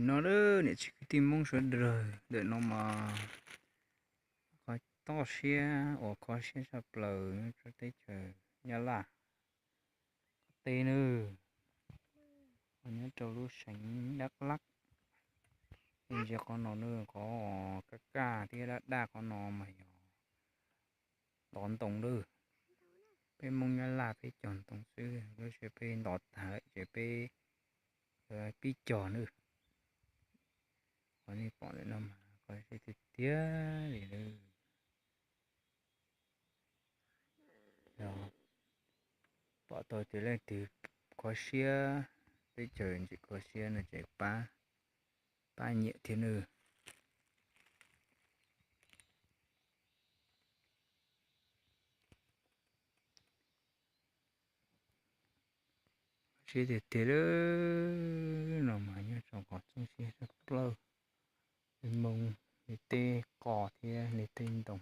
No lawm niam txiv kwv tij Hmoob sawv daws, ntawm no mas qhov toj siab uas kho siab tshaj plaws nyob rau teb chaws Nyab Laj qhov teb nawb, nyob rau lub xeev Dak Lak. Ntsia qhov no nawb, qhov kaj kaj thiab daj daj qhov no mas yog ntov ntoo lawm. Peb Hmoob Nyab Laj peb cog ntoo xwb, lub sij hawm peb ntov tag lawm ces peb pib cog nawb. Qhov nej pom ntawm no mas qhov siab tiag tiag li nawb. Yog pom tau tias leej twg kho siab, teb chaws ntxim kho siab no ces pab, pab nyiam thiab nawb. Siab tiag tiag li. No mas nyob rau qhov txoob siab tshaj plaws, li moo, li tej qos thiab li tej ntoo.